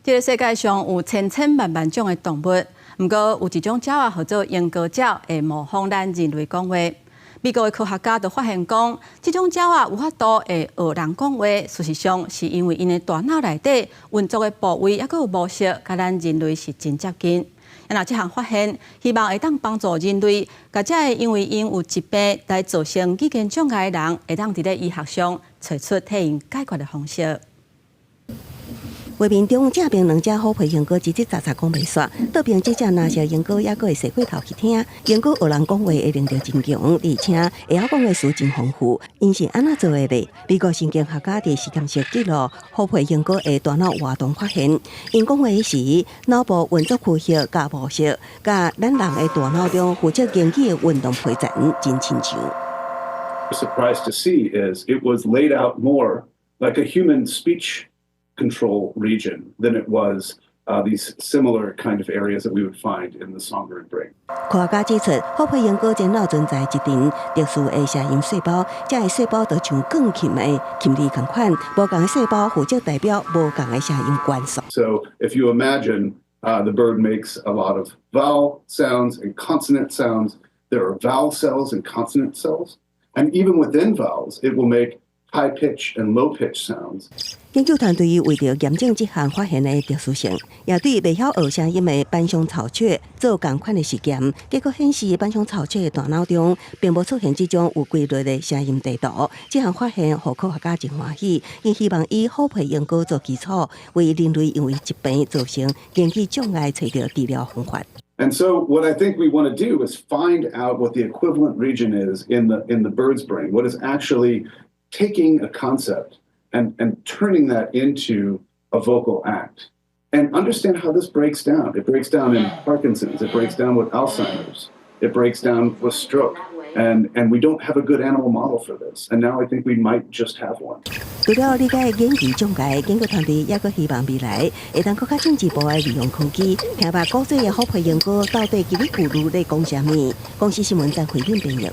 這个世界上有千千萬萬種的動物，毋過有一種鳥仔號做鸚哥鳥，會模仿咱人類講話。美國的科學家就發現講，這種鳥仔有法度會學人講話，事實上是因為𪜶的大腦內底運作的部位猶閣有模式，佮咱人類是真接近。啊，若這項發現，希望會當幫助人類，共這个因為𪜶有疾病來造成語言障礙的人，會當佇咧醫學上揣出替𪜶解決的方式。畫面中正爿兩隻虎皮鸚哥吱吱喳喳講袂煞，倒爿這隻藍色鸚哥猶閣會踅過頭去聽。鸚哥學人講話的能力真強，而且會曉講的詞真豐富。𪜶是按怎做的咧？美國神經學家佇實驗室記錄虎皮鸚哥的大腦活動，發現𪜶講話時，腦部運作區域佮模式，佮咱人的大腦中負責言語的運動皮層真親像。 Surprised to see is it was laid out more like a human speech control region than it was these similar kind of areas that we would find in the songbird brain. 科學家指出，虎皮鸚哥前腦存在一陣特殊的聲音細胞，這个細胞就像鋼琴的琴鍵仝款，無仝的細胞負責代表無仝的聲音元素。 So if you imagine the bird makes a lot of vowel sounds and consonant sounds, there are vowel cells and consonant cells, and even within vowels, it will make high pitch and low pitch sounds. 研究團隊為著驗證這項發現的特殊性，也對袂曉學聲音的斑松巢雀做仝款的實驗，結果顯示斑松巢雀的大腦中並無出現這種有規律的聲音地圖。這項發現予科學家真歡喜，𪜶希望以虎皮鸚哥做基礎，為人類因為疾病造成言語障礙揣著治療方法。 And so what I think we want to do is find out what the equivalent region is in the bird's brain, what is actually taking a concept and turning that into a vocal act and understand how this breaks down. It breaks down in Parkinson's, it breaks down with Alzheimer's, it breaks down with stroke. And we don't have a good animal model for this. And now I think we might just have one. 除了理解言語障礙，研究團隊猶閣希望未來會當閣較進一步來利用科技，聽捌古早的虎皮鸚哥到底嘰哩咕嚕咧講啥物。公視新聞張惠敏編譯。